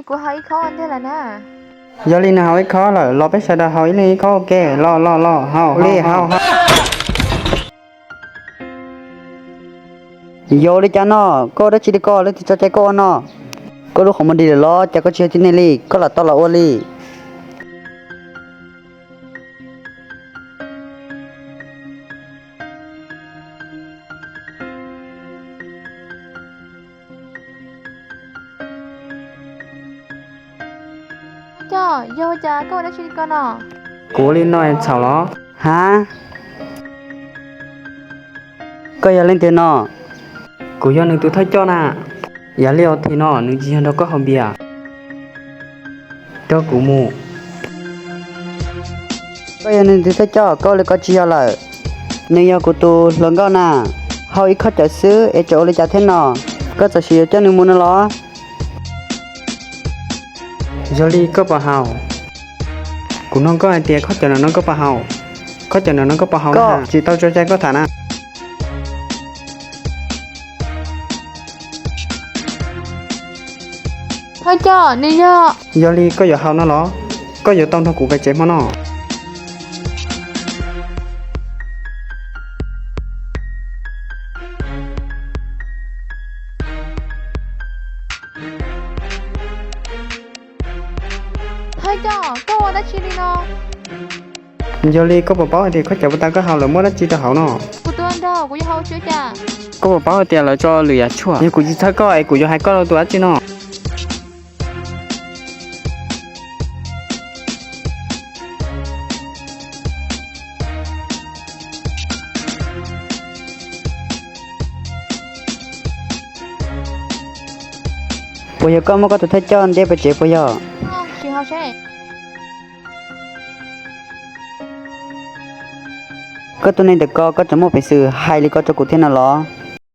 Kuv haus ib khob ntej lawm na. Yog li nws haus ib khob lawm los peb sawv daws haus ib leeg ib khob ua ke, los los los haus li haus. Yog li cas no, koj ua dab tsi li ko, leej twg tso cai koj ua no? Koj lub qhov muag dig lawm los cas koj tsis yog tib neeg li, koj lam tau los ua li. Coj, yog cas koj ua dab tsi li ko no? Kuv ua li no es txhaum los? Hab, koj yog leej twg no? Kuv yog nws tus thawj coj na. Yam li os, thim no nws tsis yog nrog koj haus npias. Rau kuv mus. Koj yog nws tus thawj coj, koj ua li ko tsis yog lawm. Nws yog kuv tus hluas nkauj na. Haus ib khob cawv xwb es tseem ua li cas thiab no? Koj txawm sim yuav coj nws mus no los? Yog li koj puas haus? Kuv nug koj hais tias khob cawv no koj puas haus? Khob cawv no koj puas haus? Koj tsis tau tso cai koj tham na. Thawj coj, nws yog. Yog li koj yuav haus no los? Koj yuav tau nrog kuv pem tsev hmo no. Thawj coj, koj ua dab tsi li no? Yog li koj puas paub hais tias khob cawv puag ta koj haus lawv muab dab tsi rau hauv no? Kuv tus hluas nraug, kuv yuav haus tsis ua cas. Koj puas paub hais tias lawv tso lwm yam tshuaj? Yog kuv tsis txhawb koj es kuv yuav hais koj rau tus dab tsi no? Puas yog koj muab koj tus thawj coj ntiab pem tsev puas yog? Koj tus neeg ntawm ko, koj tseem muaj peev xwm hais li ko rau kuv thiab no los?